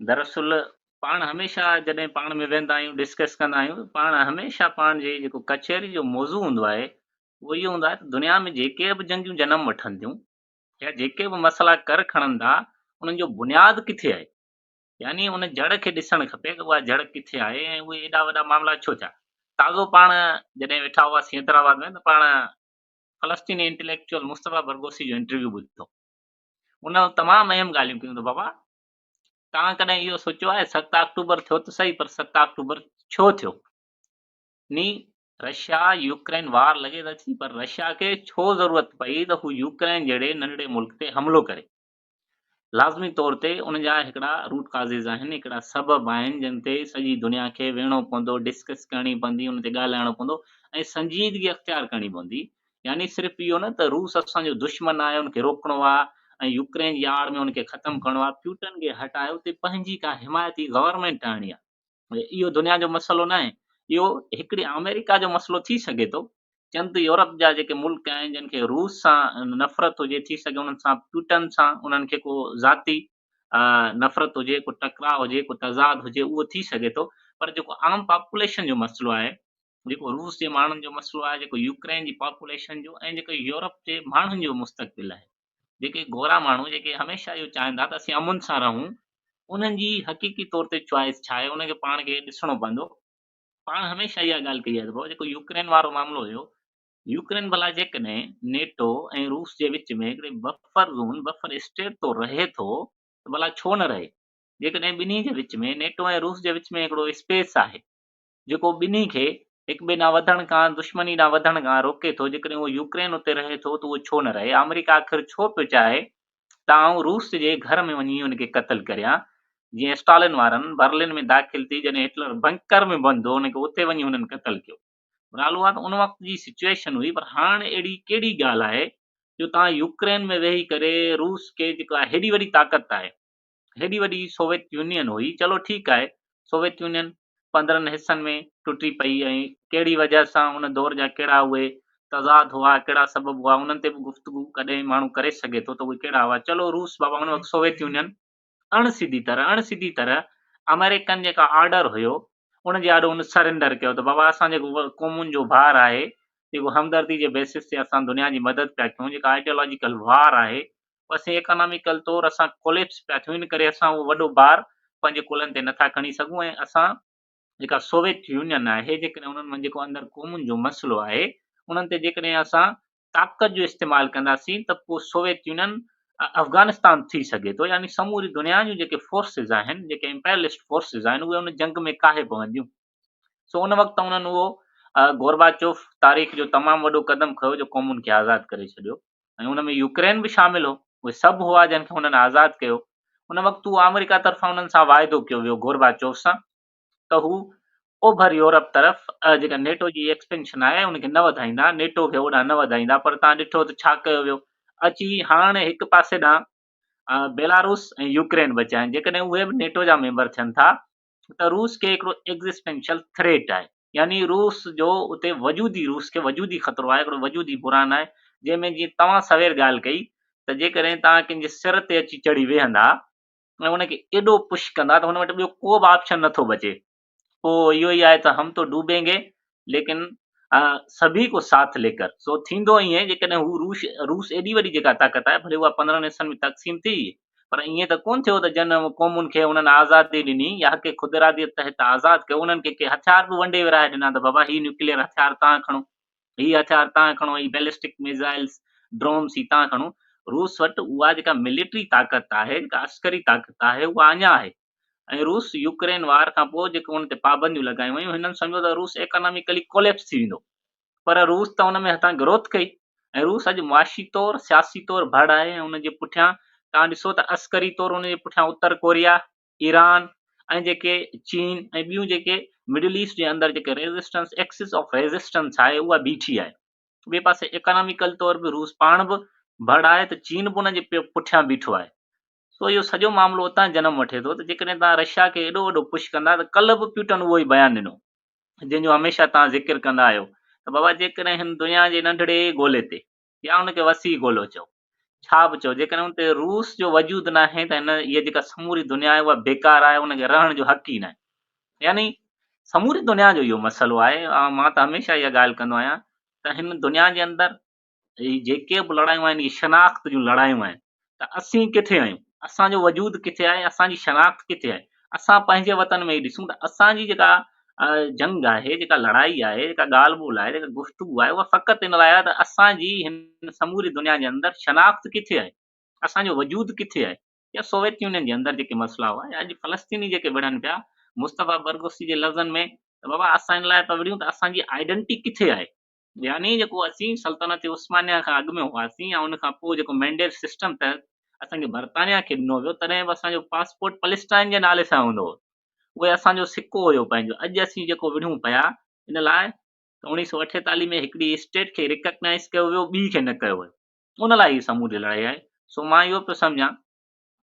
دراصل پاڻ هميشه جڏهن پاڻ ۾ ويهندا آهيون ڊسڪس ڪندا آهيون ته پاڻ هميشه پاڻ جي جيڪو ڪچهري جو موضوع هوندو آهي اهو اهو هوندو آهي ته دنيا ۾ جيڪي به جنگيون جنم وٺن ٿيون يا جيڪي به مسئلا ڪر کڻن ٿا انهن جو بنياد ڪٿي آهي يعني ان جڙ کي ڏسڻ کپي ته اها جڙ ڪٿي آهي ۽ اهي ايڏا وڏا معاملا ڇو ٿيا. تازو پاڻ جڏهن ويٺا هئاسين حيدرآباد ۾ ته پاڻ فلسطيني انٽليڪچوئل مصطفيٰ برغوثي جو انٽرويو ٻڌو. ان تمام اهم ڳالهيون ڪيون ته بابا توهان ڪڏهن اهو سوچيو آهي 7 آڪٽوبر ٿيو ته صحيح پر 7 آڪٽوبر ڇو ٿيو؟ ني رشيا يوڪرين وار لڳي ته ٿي پر رشيا کي ڇو ضرورت پئي ته هو يوڪرين جهڙي ننڍڙي ملڪ تي حملو ڪري؟ لازمي طور تي ان جا هڪڙا روٽ ڪازز آهن، هڪڙا سبب آهن جن تي سڄي دنيا کي ويهڻو پوندو، ڊسڪس ڪرڻي پوندي، ان تي ڳالهائڻو پوندو ۽ سنجيدگي اختيار ڪرڻي پوندي. يعني صرف اهو نه ته روس اسان جو دشمن آهي ان کي روڪڻو آهي ۽ يوڪرين جي آڙ ۾ ان کي ختم ڪرڻو آهي، پيوٽن کي هٽائي اتي پنهنجي ڪا حمايتي گورنمينٽ آڻڻي آهي. اهو دنيا جو مسئلو ناهي، اهو هڪڙي آمريڪا جو مسئلو ٿي سگهي ٿو. چند يورپ جا جيڪي ملڪ آهن جن کي روس سان نفرت هجي، ٿي سگهي انهن سان پيوٽن سان انهن کي ڪو ذاتي نفرت هجي، ڪو ٽڪراء هجي، ڪو تضاد هجي، اهو ٿي سگهي ٿو. پر جيڪو عام پاپوليشن جو مسئلو آهي، جيڪو روس جي ماڻهن جو مسئلو آهي، جيڪو يوڪرين جي پاپوليشن جو ۽ جيڪو يورپ جي ماڻهن جو مستقبل آهي، جيڪي گورا ماڻهو جيڪي هميشه اهو چاهين ٿا ته اسين امن سان رهون، انهن جي حقيقي طور تي چوائس ڇا آهي، ان کي پاڻ کي ڏسڻو پوندو. پاڻ هميشه اها ڳالهه ڪئي آهي ته بابا جيڪو يوڪرين وارو معاملو هيو، يوڪرين ڀلا جيڪڏهن نيٽو ۽ روس جي وچ ۾ هڪڙي بفر زون، بفر اسٽيٽ طور رهي ٿو ته ڀلا ڇو نه رهي؟ جيڪڏهن ٻنهي جي وچ ۾ نيٽو ۽ روس جي وچ ۾ هڪڙو اسپيس آهي جيڪو ٻنهي کي هڪ ٻئي ڏانهن وڌڻ کان، دشمني ڏانهن وڌڻ کان روڪي ٿو، جيڪڏهن اهو يوڪرين اتي رهي ٿو ته اهو ڇو نه رهي؟ آمريڪا آخر ڇو پيو چاهي ته آئون روس جي گهر ۾ وڃي ان کي قتل ڪريان، جيئن اسٽالن وارن برلن ۾ داخل ٿي جڏهن هٽلر بنڪر ۾ بند هو ان کي اتي وڃي هنن قتل ڪيو. بهرحال اها ته ان وقت جي سچوئيشن هئي پر هاڻ اهڙي ڪهڙي ڳالهه آهي جو توهان يوڪرين ۾ ويهي ڪري روس کي جيڪا هيڏي وڏي طاقت آهي، هيڏي وڏي سوويت يونين هئي، چلو ٺيڪ آهي، سوويت يونين 15 حصن ۾ ٽٽي پئي ۽ ڪهڙي وجهه سان ان دور جا ڪهڙا اهي تضاد هئا، ڪهڙا سبب هئا، انهن تي به گفتگو ڪڏهن ماڻهو ڪري سگهي ٿو ته اهي ڪهڙا هئا. چلو روس بابا ان وقت سوويت يونين اڻ سڌي طرح اڻ سڌي طرح آمريڪن جيڪا آرڊر هيو ان جي آڏو ان سرينڊر ڪيو ته بابا اسان جيڪو قومن جو ڀار آهي، جيڪو همدردي جي بيسس تي اسان دنيا جي مدد پيا ڪيون، جيڪا آئيڊيالاجيڪل وار آهي، اسين ايڪاناميڪل طور اسان ڪوليپس پيا ٿيون ان ڪري اسان اهو وڏو بار پنهنجي ڪلهن تي نٿا کڻي سگهون ۽ اسان جيڪا سوويت يونين آهي جيڪڏهن انهن ۾ جيڪو اندر قومن جو مسئلو آهي انهن تي جيڪڏهن اسان طاقت جو استعمال ڪنداسين ته پوء سوويت يونين افغانستان ٿي سگهي ٿو يعني سموري دنيا جون جيڪي فورسز آهن جيڪي امپيرلسٽ فورسز آهن اهي ان جنگ ۾ ڪاهي پونديون. سو ان وقت انهن اهو گورباچوف تاريخ جو تمام وڏو قدم کنيو جو قومن کي آزاد ڪري ڇڏيو ۽ ان ۾ يوڪرين به شامل هو، اهي سڀ هئا جن کي هنن آزاد ڪيو. ان وقت اهو آمريڪا طرفان انهن سان واعدو ڪيو ويو گورباچوف سان ته هو اوڀر يورپ طرف جيڪا نيٽو جي ايڪسپينشن آهي ان کي نه وڌائيندا، نيٽو کي اوڏانهن نه وڌائيندا پر توهان ڏٺو ته ڇا ڪيو ويو، اچي هاڻ هڪ پاسي ڏانهن بيلاروس ۽ يوڪرين بچيا آهن، جيڪڏهن اهي به نيٽو جا ميمبر ٿين ٿا ته روس کي هڪڙو ايگزسٽينشل ٿريٽ آهي يعني روس جو اتي وجودي روس کي وجودي خطرو آهي هڪڙو وجودي بحران آهي جنهن ۾ جيئن توهان سوير ڳالهه ڪئي ته جيڪڏهن توهان ڪنهن جي سر تي اچي چڙهي ويهندا ۽ ان کي ايڏو پش ڪندا ته هن وٽ ٻيو ڪو به آپشن نٿو بچي پوء اهو ئي آهي ته هم تو ڊوبين گي ليڪن سڀي ڪو ساٿ ليڪر سو ٿيندو ائين جيڪڏهن هو روس روس ايڏي وڏي جيڪا طاقت آهي ڀلي اها 15 حصن ۾ تقسيم ٿي پر ائين ته ڪونه ٿيو ته جن قومن کي انهن آزادي ڏني يا حق خود اراديت تحت آزاد ڪيو انهن کي ڪي هٿيار به ونڊي ورهائي ڏنا ته بابا هي نيوڪليئر هٿيار تان کڻو هي هٿيار تان کڻو هي بيلسٽڪ ميزائلز ڊرونز هي تان کڻو روس وٽ اها جيڪا ملٽري طاقت آهي جيڪا عسڪري طاقت آهي اها اڃا آهي ۽ روس يوڪرين وار کان پوء جيڪو ان تي پابنديون لڳايون ويون هنن سمجهيو ته روس ايڪاناميڪلي ڪوليپس ٿي ويندو پر روس ته ان ۾ هٿان گروٿ ڪئي ۽ روس اڄ معاشي طور سياسي طور ڀڙ آهي ۽ ان جي پٺيان توهان ڏسو ته عسڪري طور ان جي پٺيان اتر ڪوريا ايران ۽ جيڪي چين ۽ ٻيون جيڪي مڊل ايسٽ جي اندر جيڪي ريزسٽنس ايڪسس آف ريزسٽنس آهي اها بيٺي آهي ٻئي پاسي ايڪاناميڪل طور به روس پاڻ به ڀڙ آهي ته چين به ان جي پٺيان بيٺو آهي سو اهو سڄو معاملو اتان جنم وٺي ٿو ته جيڪڏهن توهان رشيا کي ايڏو وڏو پش ڪندا ته ڪلهه به پيوٽن اهو ئي بيان ڏنو جنهن جو هميشه توهان ذڪر ڪندا آهيو ته بابا جيڪڏهن هن دنيا جي ننڍڙي گولي تي يا ان کي وسيع گولو چئو ڇا به چئو جيڪڏهن ان تي روس جو وجود ناهي ته هن هيء جيڪا سموري دنيا آهي اها بيڪار آهي ان کي رهڻ جو حق ئي ناهي يعني سموري دنيا جو اهو مسئلو آهي مان ته هميشه اها ڳالهه ڪندو آهيان ته هن دنيا جي اندر هي جيڪي به لڙايون آهن اهي شناخت جون لڙايون آهن ته اسين ڪٿي آهيون، اسان جو وجود ڪٿي آهي، اسان جي شناخت ڪٿي آهي. اسان پنهنجي وطن ۾ ئي ڏسون ته اسان جي جيڪا جنگ آهي، جيڪا لڙائي آهي، جيڪا ڳالهه ٻولهه آهي، جيڪا گفتگو آهي اها فقط ان لاء آهي ته اسان جي هن سموري دنيا جي اندر شناخت ڪٿي آهي. اسان جو وجود ڪٿي آهي؟ يا سوويت يونين جي اندر جيڪي مسئلا هئا يا اڄ فلسطيني جيڪي وڙهن پيا مصطفيٰ برغوثي جي لفظن ۾ ته بابا اسان ان لاء پيا وڙهيون ته اسان جي آئيڊنٽي ڪٿي آهي؟ يعني جيڪو اسين سلطنت عثمانيه کان اڳ ۾ هئاسين يا ان کان پوء جيڪو مينڊيٽ سسٽم تحت اسان کي برطانيا کي ڏنو ويو تڏهن به اسان جو پاسپورٽ پلسٽائن جي نالي سان هوندو هو اهي اسان جو سڪو هيو پنهنجو اڄ اسين جيڪو وڙهيون پيا ان لاء ته 1948 ۾ هڪڙي اسٽيٽ کي ريڪگنائز ڪيو ويو ٻي کي نه ڪيو ويو ان لاء هي سموري لڙائي آهي سو مان اهو پيو سمجهان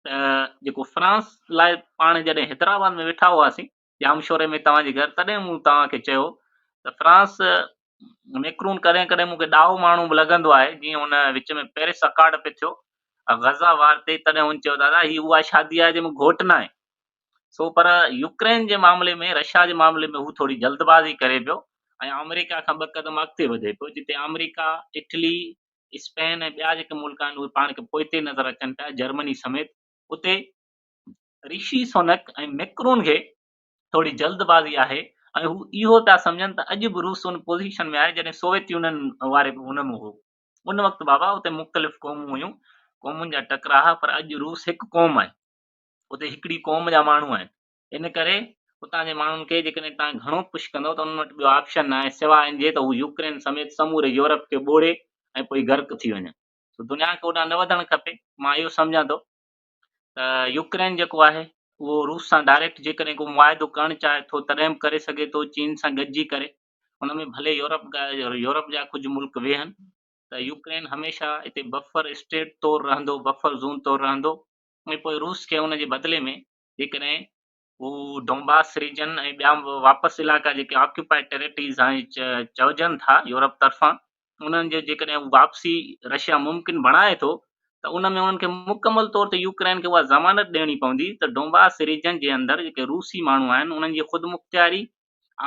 ته جيڪو فرانس لاء پاڻ جڏهن حيدرآباد ۾ ويٺا هئاسين ڄامشوري ۾ توهان جي گهر تڏهن مون توهان کي چيو ته فرانس ميڪرون ڪڏهن ڪڏهن مون کي ڏاهو ماڻهو به لڳندو آهي جيئن هن وچ ۾ پيرس اڪارڊ پئي ٿيو غزه وار تي تڏهن هن چيو دادا هي اها شادي آهي جنهن ۾ گهوٽ ناهي سو پر يوڪرين جي معاملي ۾ رشيا جي معاملي ۾ هو ٿوري جلدبازي ڪري پيو ۽ آمريڪا کان ٻه قدم اڳتي وڌي پيو جتي آمريڪا، اٽلي، اسپين ۽ ٻيا جيڪي ملڪ آهن اهي پاڻ کي پوئتي نظر اچن پيا جرمني سميت اتي رشي سونڪ ۽ ميڪرون کي ٿوري جلدبازي آهي ۽ هو اهو پيا سمجهن ته اڄ به روس ان پوزيشن ۾ آهي جڏهن سوويت يونين واري ان ۾ هو ان وقت بابا اتي مختلف قومون هيون قومن جا ٽڪرا ها پر اڄ روس هڪ قوم آهي اتي هڪڙي قوم جا ماڻهو آهن ان ڪري اتان جي ماڻهن کي جيڪڏهن توهان گهڻو پش ڪندو ته انهن وٽ ٻيو آپشن ناهي سواء ان جي ته هو يوڪرين سميت سموري يورپ کي ٻوڙي ۽ پوء غرق ٿي وڃن سو دنيا کي اوڏانهن نه وڌڻ کپي مان اهو سمجهان ٿو ته يوڪرين جيڪو آهي اهو روس سان ڊائريڪٽ جيڪڏهن ڪو معاهدو ڪرڻ چاهي ٿو تڏهن به ڪري سگهي ٿو چين سان گڏجي ڪري ان ۾ ڀلي يورپ يورپ جا ڪجهه ملڪ ويهن ته يوڪرين هميشه اتي بفر اسٽيٽ طور رهندو بفر زون طور رهندو ۽ پوء روس کي ان جي بدلي ۾ جيڪڏهن هو ڊونباس ريجن ۽ ٻيا واپس علائقا جيڪي آڪيوپائيڊ ٽيريٽريز هاڻي چئجن ٿا يورپ طرفان انهن جي جيڪڏهن هو واپسي رشيا ممڪن بڻائي ٿو ته ان ۾ انهن کي مڪمل طور تي يوڪرين کي اها ضمانت ڏيڻي پوندي ته ڊونباس ريجن جي اندر جيڪي روسي ماڻهو آهن انهن جي خودمختياري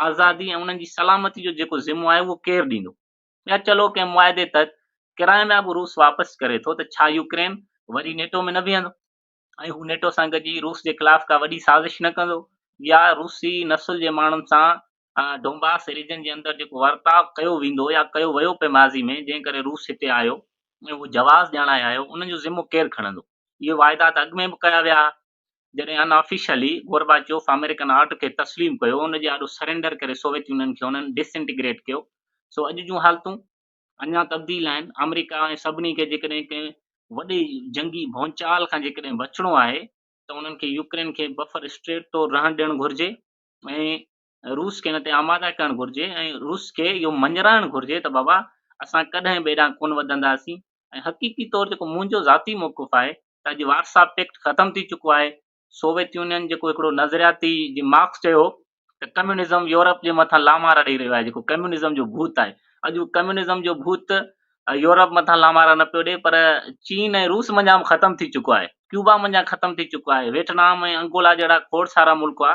آزادي ۽ انهن جي سلامتي جو جيڪو ذمو آهي اهو ڪير ڏيندو يا چلو ڪنهن معاهدي تحت ڪرائميا به روس واپس ڪري ٿو ته ڇا يوڪرين وري نيٽو ۾ نه بيهندو ۽ هو نيٽو سان گڏجي روس جي خلاف ڪا وڏي سازش نه ڪندو يا روسي نسل جي ماڻهن سان ڊونباس ريجن جي اندر جيڪو ورتاء ڪيو ويندو يا ڪيو ويو پئي ماضي ۾ جنهن ڪري روس هتي آيو ۽ اهو جواز ڄاڻائي آيو ان جو ذمو ڪير کڻندو؟ اهي واعدا ته اڳ ۾ به ڪيا ويا جڏهن ان آفيشلي گورباچوف آمريڪن آرٽ کي تسليم ڪيو ان جي آڏو سرينڊر ڪري سوويت يونين کي انهن ڊس انٽيگريٽ ڪيو سو اڄ جون حالتون اڃا تبديل آهن آمريڪا ۽ سڀني کي جيڪڏهن ڪنهن وڏي جنگي ڀونچال کان جيڪڏهن بچڻو آهي ته انهن کي يوڪرين کي بفر اسٽيٽ طور رهڻ ڏيڻ گهرجي ۽ روس کي ان تي آماده ڪرڻ گهرجي ۽ روس کي اهو مڃرائڻ گهرجي ته بابا اسان ڪڏهن به ايڏانهن ڪونه وڌنداسين ۽ حقيقي طور جيڪو منهنجو ذاتي موقف آهي ته اڄ وارسا پيڪٽ ختم ٿي چڪو آهي سوويت يونين جيڪو هڪڙو نظرياتي جي مارڪس چيو ته ڪميونزم يورپ جي مٿان لامارا ڏئي رهيو آهي جيڪو ڪميونزم جو ڀوت آهي اڄ ڪميونزم جو ڀوت يورپ مٿان لامارا نه پيو ڏئي پر چين ۽ روس منجهان به ختم ٿي چڪو آهي ڪيوبا منجهان ختم ٿي چڪو آهي ويٽنام ۽ انگولا جهڙا کوڙ سارا ملڪ هئا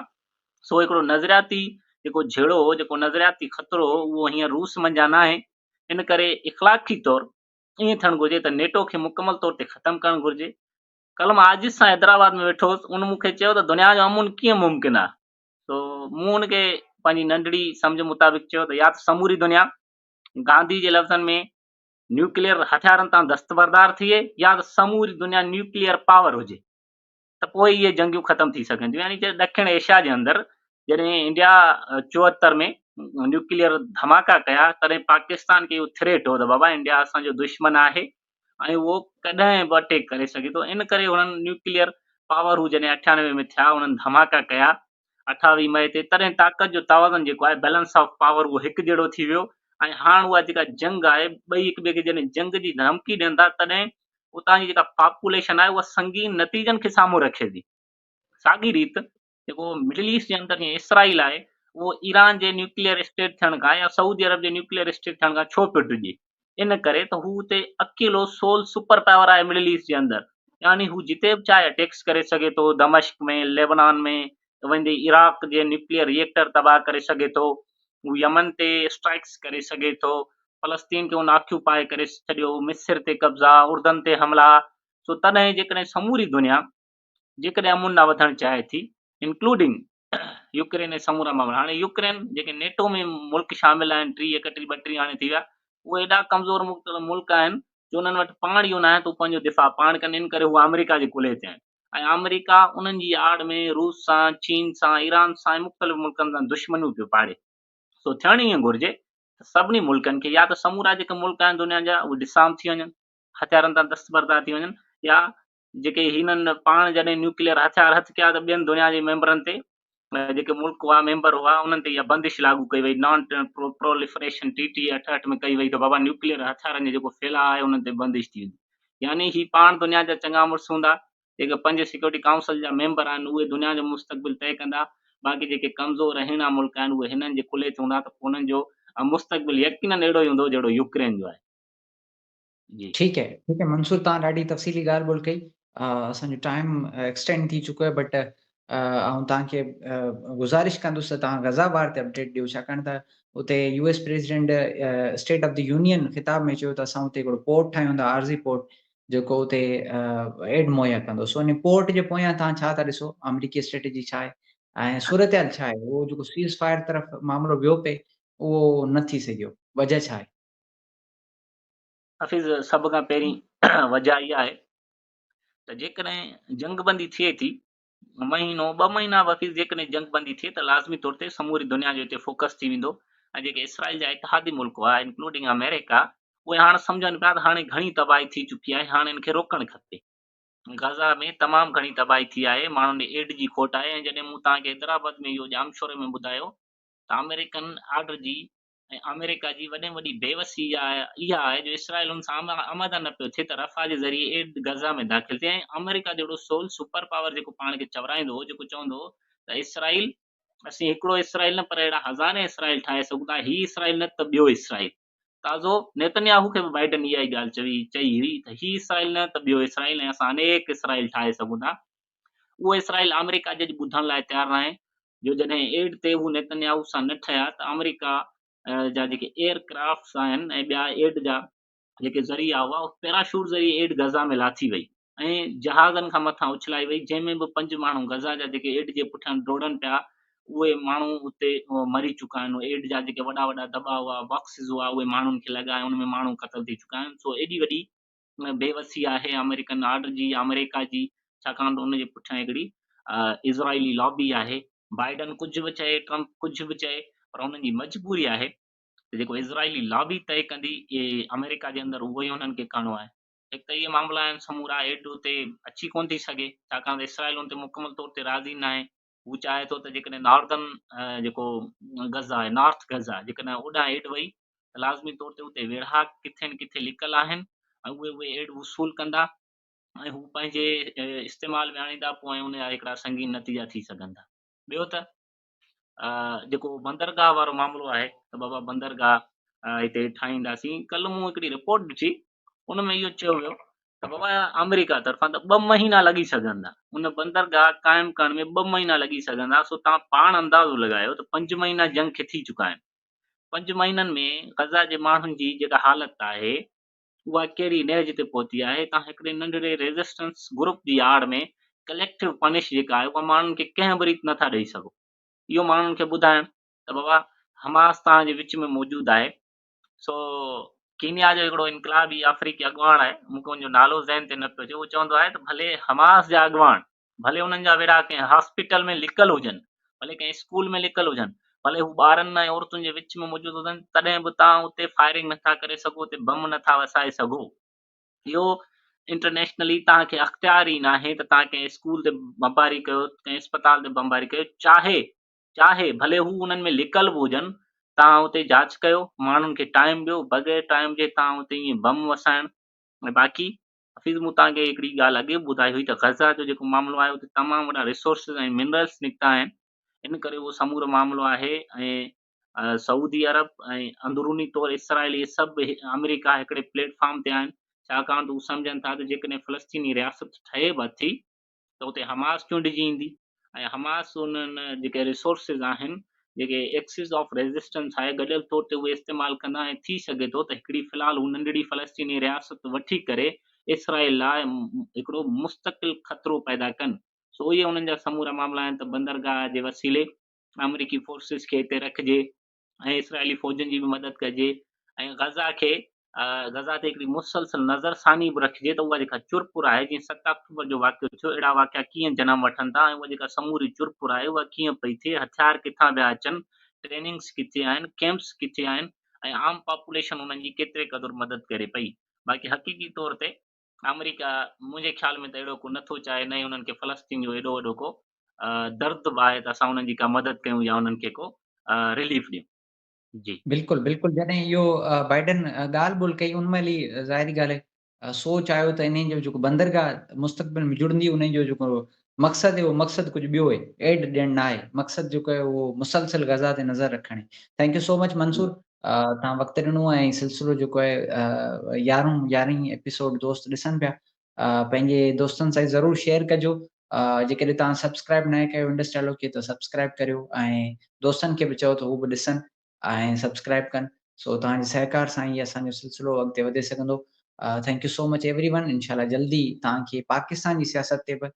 سو هڪڙو نظرياتي جيڪو جهيڙو هو، جيڪو نظرياتي خطرو هو، اهو هينئر روس منجهان ناهي. ان ڪري اخلاقي طور ائين ٿيڻ گهرجي ته نيٽو کي مڪمل طور تي ختم ڪرڻ گهرجي. ڪلهه مان عاجز سان حيدرآباد ۾ ويٺو هوس، ان مون کي چيو ته دنيا جو امن ڪيئن ممڪن آهي؟ سو مون ان کي پنهنجي ننڍڙي سمجهه مطابق چيو ته يا ته سموري دنيا گانڌي جي لفظن ۾ نيوڪليئر هٿيارن تان دستبردار ٿئي يا ته سموري دنيا نيوڪليئر پاور هجي. ته پوء اهي جنگيون ختم ٿي سگهن ٿيون يعني ڏکڻ ايشيا جي اندر جڏهن انڊيا 74 ۾ نيوڪليئر ڌماڪا ڪيا تڏهن پاڪستان کي اهو ٿريٽ هو ته بابا انڊيا اسان جو دشمن آهي ۽ اهو ڪڏهن به اٽيڪ ڪري سگهي ٿو ان ڪري هنن نيوڪليئر پاور هو جڏهن 98 ۾ ٿيا انهن ڌماڪا ڪيا 28 مئي تي تڏهن طاقت جو توازن جيڪو آهي بيلنس آف پاور اهو هڪ جهڙو ٿي ويو ۽ هاڻ اها جيڪا جنگ آهي ٻئي هڪ ٻئي کي جڏهن جنگ جي ڌمڪي ڏين ٿا تڏهن اتان جي جيڪا پاپوليشن آهي اها سنگين نتيجن کي سامهون رکي ٿي. ساڳي ريت جيڪو مڊل ايسٽ جي اندر جيئن اسرائيل آهي اهو ايران جي نيوڪليئر اسٽيٽ ٿيڻ کان يا سعودي عرب جي نيوڪليئر اسٽيٽ ٿيڻ کان ڇو پيو ڊڄي؟ ان ڪري ته هو اتي اڪيلو سول سپر پاور آهي مڊل ايسٽ جي اندر يعني هو جتي به چاهي اٽيڪس ڪري سگهي ٿو دمشق ۾ ليبنان ۾ ويندي عراق جي نيوڪليئر ريئيڪٽر تباهه ڪري سگهي ٿو، هو يمن تي اسٽرائيڪس ڪري سگهي ٿو، فلسطين کي هن آڪيوپائي ڪري ڇڏيو، مصر تي قبضا، اردن تي حملا، سو تڏهن جيڪڏهن سموري دنيا جيڪڏهن امن ڏانهن وڌڻ چاهي ٿي انڪلوڊنگ يوڪرين ۽ سمورا معاملا هاڻي يوڪرين جيڪي نيٽو ۾ ملڪ شامل آهن ٽيهه ايڪٽيهه ٻٽيهه هاڻي ٿي ويا اهي ايڏا ڪمزور ملڪ آهن جو انهن وٽ پاڻ اهو ناهي ته هو پنهنجو دفاع پاڻ ڪن ان ڪري هو آمريڪا جي ڪلهي تي آهن ۽ آمريڪا انهن جي آڙ ۾ روس سان، چين سان، ايران سان ۽ مختلف ملڪن سان دشمنيون پيو پاڙي. سو ٿيڻ ائين گهرجي ته سڀني ملڪن کي يا ته سمورا جيڪي ملڪ آهن دنيا جا اهي ڊسارم ٿي وڃن، هٿيارن تان دستبردار ٿي وڃن يا جيڪي هنن پاڻ جڏهن نيوڪليئر هٿيار هٿ ڪيا ته ٻين دنيا جي ميمبرن تي جيڪي ملڪ هئا ميمبر هئا انهن تي اها بندش لاڳو ڪئي وئي نان پروليفريشن ٽي ٽي 68 ۾ ڪئي وئي ته بابا نيوڪليئر هٿيارن جو جيڪو ڦهلاء آهي انهن تي بندش ٿي ويندي يعني هي پاڻ دنيا جا چڱا مڙس هوندا جيڪي پنج سيڪيورٽي ڪائونسل جا ميمبر آهن اهي دنيا جو مستقبل طئي ڪندا باقي جيڪي ڪمزور ۽ هيڻا ملڪ آهن اهي هنن جي ڪلهي تي هوندا ته پوء انهن جو مستقبل يقينن اهڙو ئي هوندو جهڙو يوڪرين جو آهي. جي. ٺيڪ هي ٺيڪ هي منصور توهان ڏاڍي تفصيلي ڳالهه ٻولهه ڪئي اسان جو ٽائيم ايڪسٽينڊ ٿي چڪو آهي بٽ آئون توهان کي گذارش ڪندس ته توهان غزا وار تي اپڊيٽ ڏيو ڇاڪاڻ ته اتي U S president state of the union خطاب ۾ چيو ته اسان اتي هڪڙو پورٽ ٺاهيون ٿا عارضي پورٽ جيڪو اتي ايڊ مهيا ڪندو سو ان پورٽ جي پويان توهان ڇا ٿا ڏسو آمريڪي اسٽريٽجي ڇا آهي ۽ صورتحال ڇا آهي اهو جيڪو سيز فائر طرف معاملو ويو پئي اهو نه ٿي سگهيو وجه ڇا آهي؟ حفيظ سڀ کان پهرين وجه اها آهي ته جيڪڏهن جنگ بندي ٿئي ٿي مهينو ٻه مهينا به حفيظ جيڪڏهن جنگ بندي ٿئي ته لازمي طور تي سموري دنيا جو هتي فوڪس ٿي ويندو ۽ جيڪي اسرائيل جا اتحادي ملڪ هئا انڪلوڊنگ آمريڪا اهي هاڻ سمجهن پيا ته هاڻي گهڻي تباهي ٿي چڪي آهي هاڻي ان کي روڪڻ کپي غزا ۾ تمام گهڻي تباهي ٿي آهي ماڻهن ڏي ايڊ جي کوٽ آهي ۽ جڏهن مون توهان کي حيدرآباد ۾ اهو ڄامشوري ۾ ٻڌايو ته آمريڪن آرڊر جي ۽ آمريڪا جي وڏي ۾ وڏي بيوسي اها آهي جو اسرائيل ان سان آماده نه پيو ٿئي ته رفح جي ذريعي ايڊ غزه ۾ داخل ٿئي ۽ آمريڪا جهڙو سول سپر پاور جيڪو پاڻ کي چورائيندو هو جيڪو چوندو هو ته اسرائيل اسين هڪڙو اسرائيل نه پر اهڙا هزارين اسرائيل ٺاهي سگهون ٿا هي اسرائيل نه ته ٻيو اسرائيل تازو نيتنياهو کي به بائيڊن اها ئي ڳالهه چوي چئي هئي ته هي اسرائيل نه ته ٻيو اسرائيل ۽ اسان انيڪ اسرائيل ٺاهي سگهون ٿا اهو اسرائيل آمريڪا جي اڄ ٻڌڻ لاء تيار ناهي جو جڏهن ايڊ تي هو نيتنياهو سان نه ٺهيا ته آمريڪا جا جيڪي ايئر ڪرافٽس آهن ۽ ٻيا ايڊ جا جيڪي ذريعا هئا اهي پيراشوٽ ذريعي ايڊ غزه ۾ لاٿي وئي ۽ جهازن کان مٿان اڇلائي وئي جنهن ۾ به پنج ماڻهو غزه جا جيڪي ايڊ جي پٺيان ڊوڙن پيا اهي ماڻهو اتي مري چڪا آهن ايڊ جا جيڪي وڏا وڏا دٻا هئا باڪسز هئا اهي ماڻهن کي لڳا ۽ ان ۾ ماڻهو قتل ٿي چڪا آهن سو ايڏي وڏي بي وسي آهي آمريڪن آرڊر جي آمريڪا جي ڇاڪاڻ ته ان جي پٺيان هڪڙي اسرائيلي لابي آهي بائيڊن ڪجهه به چئي ٽرمپ ڪجهه به چئي پر انهن جي مجبوري آهي ته جيڪو اسرائيلي لابي طئي ڪندي آمريڪا جي اندر اهو ئي انهن کي ڪرڻو آهي هڪ ته اهي معاملا آهن سمورا ايڊ اتي اچي ڪون ٿي سگهي ڇاڪاڻ ته اسرائيل ان تي مڪمل طور تي راضي ناهي هو چاهي ٿو ته جيڪڏهن ناردن جيڪو غزه آهي نارٿ غزه جيڪڏهن اوڏانهن ايڊ وئي ته لازمي طور تي اتي ويڙهاڪ ڪٿي نه ڪٿي لڪل آهن ۽ اهي اهي ايڊ وصول ڪندا ۽ هو پنهنجي استعمال ۾ آڻيندا پوء ۽ ان جا هڪڙا سنگين نتيجا ٿي سگهن ٿا ٻيو ته جيڪو بندرگاهه وارو معاملو آهي ته بابا بندرگاهه هتي ٺاهينداسين ڪلهه مون هڪڙي رپورٽ ڏٺي ان ۾ اهو چيو ويو ته بابا آمريڪا طرفان ته ٻه مهينا لڳي سگهن ٿا ان بندرگاهه قائم ڪرڻ ۾ ٻه مهينا لڳي سگهن ٿا سو توهان پاڻ اندازو لڳايو ته پنج مهينا جنگ کي ٿي چڪا آهن پنج مهينن ۾ غزه جي ماڻهن جي جيڪا حالت آهي اها ڪهڙي نهج تي پهتي آهي توهان هڪڙي ننڍڙي ريزسٽنس گروپ جي آڙ ۾ ڪليڪٽو پنش جيڪا آهي اها ماڻهن کي ڪنهن به ريت نٿا ڏئي سگهو اهو ماڻهن کي ٻڌائڻ ته بابا حماس توهان جي وچ ۾ موجود آهي سو ڪينيا جو هڪڙو انقلابي آفريقي اڳواڻ آهي، مون کي ان جو نالو ذهن تي نه پيو اچي، اهو چوندو آهي ته ڀلي حماس جا اڳواڻ، ڀلي انهن جا ويڙها ڪنهن هاسپيٽل ۾ لڪل هجن، ڀلي ڪنهن اسڪول ۾ لڪل هجن، ڀلي هو ٻارن ۽ عورتن جي وچ ۾ موجود هجن، تڏهن به توهان اتي فائرنگ نٿا ڪري سگهو، اتي بم نٿا وسائي سگهو. اهو انٽرنيشنلي توهان کي اختيار ئي ناهي ته توهان ڪنهن اسڪول تي بمباري ڪيو، ڪنهن اسپتال تي بمباري ڪيو، چاهي چاهي ڀلي هو انهن ۾ لڪل به هجن، توهان اتي جاچ ڪيو، ماڻهن کي ٽائيم ڏيو، بغير ٽائيم جي توهان اتي ائين بم وسائڻ ۽ باقي حفيظ مون توهان کي هڪڙي ڳالهه اڳي به ٻڌائي هئي ته غزه جو جيڪو معاملو آهي اتي تمام وڏا ريسورسز ۽ منرلس نڪتا آهن ان ڪري اهو سمورو معاملو آهي ۽ سعودي عرب ۽ اندروني طور اسرائيل اهي سڀ آمريڪا هڪڙي پليٽ فارم تي آهن ڇاڪاڻ ته هو سمجهن ٿا ته جيڪڏهن فلسطيني رياست ٺهي به اٿي ته اتي حماس چونڊجي ايندي ۽ حماس انهن جيڪي ريسورسز آهن جيڪي ايڪسز آف ريزسٽنس آهي گڏيل طور تي اهي استعمال ڪندا ۽ ٿي سگهي ٿو ته هڪڙي في الحال هو ننڍڙي فلسطيني رياست وٺي ڪري اسرائيل لاء هڪڙو مستقل خطرو پيدا ڪن سو اهي انهن جا سمورا معاملا آهن ته بندرگاهه جي وسيلي آمريڪي فورسز کي هتي رکجي ۽ اسرائيلي فوجن جي به مدد ڪجي ۽ غزه کي غزا تي هڪڙي مسلسل نظرثاني به رکجي ته اها جيڪا چرپر آهي جيئن 7 آڪٽوبر جو واقعو ٿيو اهڙا واقعا ڪيئن جنم وٺن ٿا ۽ اها جيڪا سموري چرپر آهي اها ڪيئن پئي ٿئي، هٿيار ڪٿان پيا اچن، ٽريننگس ڪٿي آهن، ڪيمپس ڪٿي آهن ۽ عام پاپوليشن انهن جي ڪيتري قدر مدد ڪري پئي. باقي حقيقي طور تي آمريڪا منهنجي خيال ۾ ته اهڙو ڪو نٿو چاهي نه ئي انهن کي فلسطين جو ايڏو وڏو ڪو درد به آهي ته اسان انهن جي ڪا مدد ڪيون يا انهن کي ڪو رليف ڏيون. جي. بلڪل بلڪل جڏهن اهو بائيڊن ڳالهه ٻولهه ڪئي ان مهل ئي ظاهري ڳالهه آهي سوچ آيو ته انهي جو جيڪو بندرگاهه مستقبل ۾ جڙندي انهي جو جيڪو مقصد آهي اهو مقصد ڪجهه ٻيو آهي ايڊ ڏيڻ نه آهي مقصد جيڪو آهي اهو مسلسل غزا تي نظر رکڻ آهي. Thank you so much Mansoor تان وقت ڏنو ۽ سلسلو جيڪو آهي يارهون يارهين ايپيسوڊ دوست ڏسن پيا پنهنجي دوستن سان ضرور شيئر ڪجو جيڪڏهن توهان سبسڪرائب ناهي ڪيو انڊس ڊائلاگ کي ته سبسڪرائب ڪريو ۽ دوستن کي به چئو ته هو به ڏسن ۽ سبسڪرائب ڪن سو توهان جي سهڪار سان ئي اسان جو سلسلو اڳتي وڌي سگهندو thank you so much everyone انشاء الله جلدي توهان کي پاڪستان جي سياست تي به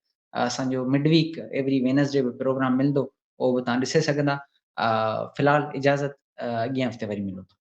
اسان جو مڊ ويڪ ايوري وينسڊي به پروگرام ملندو اهو به توهان ڏسي سگهندا في الحال اجازت اڳئين هفتي وري ملون ٿا.